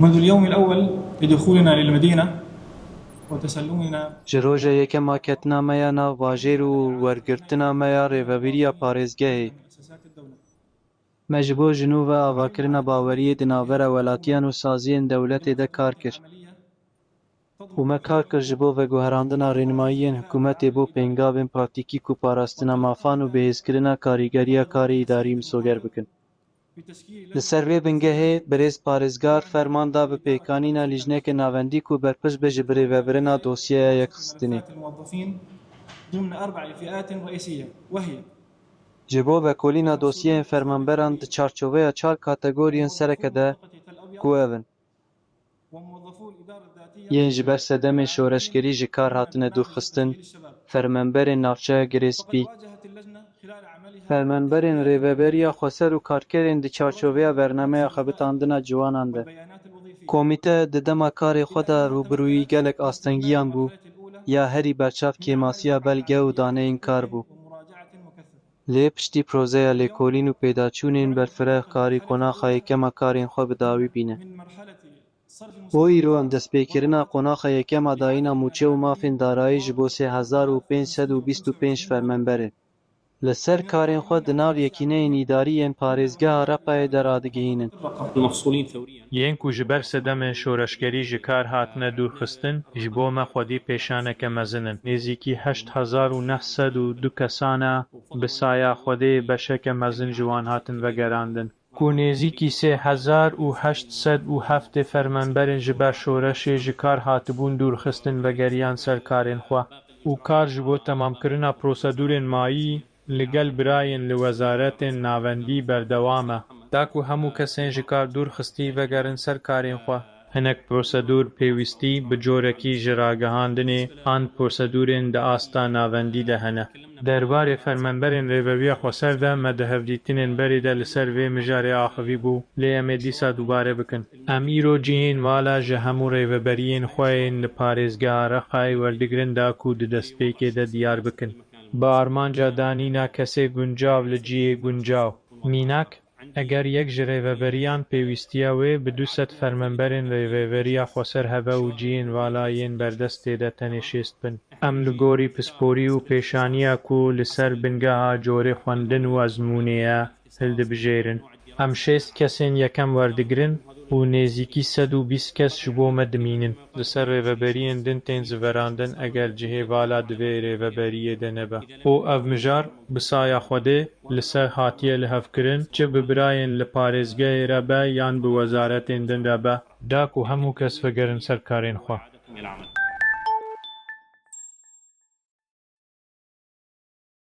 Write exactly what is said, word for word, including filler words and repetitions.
منذ اليوم الأول لدخولنا للمدينة وتسلمنا Ji roja yekema ketina me ya nav bajêr û wergirtina me ya rêvebiriya parêzgehê, me ji bo ji nû ve avakirina baweriyê di navbera welatiyan û saziyên dewletê de kar kir û me kar kir ji bo veguherandina rênimayiyên hikûmetê bo pêngavên pratîkî ku parastina mafan û bihêzkirina karîgeriya karê îdarî misoger bikin. Li ser vê bingehê birêz parêzgar ferman da bi pêkanîna lîjneke navendî ku berpirs be ji birêvebirina dosyeya yekxistinê. الموظفين ضمن أربع فئات رئيسية، وهي Ji bo vekolîna dosyeyên fermanberan di çarçoveya çar kategoriyên sereke de ku ev in: وموظفو الإدارة الذاتية yên ji ber sedemên şoreşgerî ji kar hatine dûrxistin, fermanberên navçeya Girê Spî, واجهت اللجنة خلال عملها fermanberên rêveberiya xweser û karkerên di çarçoveya bernameya xebitandina ciwanan de. البيانات الوظيفية Komîte di dema karê xwe de rûbirûyî gelek astengiyan bû, ya herî berçav kêmasiya belge û daneyên kar bû. ومراجعة مكثفة. Lê piştî prozeya lêkolîn û pêdaçûnên berfireh karî qonaxa yekem a karên xwe bi dawî bîne. من مرحلة صرف Bo îro em destpêkirina qonaxa yekem a dayîna mûçe û mafên darayî ji bo sê hezar û pênc sed û bîst û pênc fermenberê li ser karên xwe di nav yekîneyên îdarî yên parêzgeha Reqayê de radigihînin. المفصولين ثوريا. Yên ku ji ber sedemên şoreşgerî ji kar hatine dûrxistin, ji bo me xwedî pêşaneke mezin in. Nêzîkî heşt hezar û neh sed û du kesana bi saya Xwedê beşeke mezin ji wan hatin vegerandin. Ku nêzîkî sê hezar û heşt sed û heftê fermanberên ji ber şoreşê ji kar hatibûn dûrxistin vegeriyan ser karên xwe û kar ji bo temamkirina prosedûrên mayî li gel birayên li wezaretên navendî berdewam e. Da ku hemû kesên ji kar dûr xistî vegerin ser karên xwe. Hinek prosedûr pêwîstî bi corekî ji ragihandinê an prosedûrên di asta navendî de hene. Derbarê fermanberên rêvebiya xweser de me di hevdîtinên berê de li ser vê mijarê axivî bû, lê em ê dîsa dubare bikin. Em îro cihên vala ji hemû rêveberiyên xwe yên li parêzgeha Reqayê werdigrin da ku di destpêkê de diyar bikin. Bi armanca danîna kesê guncav li cihê guncav. Mînak, eger yek ji rêveberiyan pêwîstiya wê bi du sed fermanberên rêveberiya xweser hebe û cihên vala yên berdest tê de tenê şêst bin, em li gorî pisporî û pêşaniya ku li ser bingeha corê xwendin û ezmûnê ye, hildibijêrin. Em şêst kesên yekem werdigrin û nêzîkî sed û bîst kes ji bo me dimînin. Li ser rêveberiyên din tên ziverandin eger cihê vala di vê rêveberiyê de nebe. Û ev mijar, bi saya Xwedê, li ser hatiye lihevkirin, çi bi birayên li parêzgehê re be yan bi wezaretên din re be, da ku hemû kes vegerin ser karên xwe.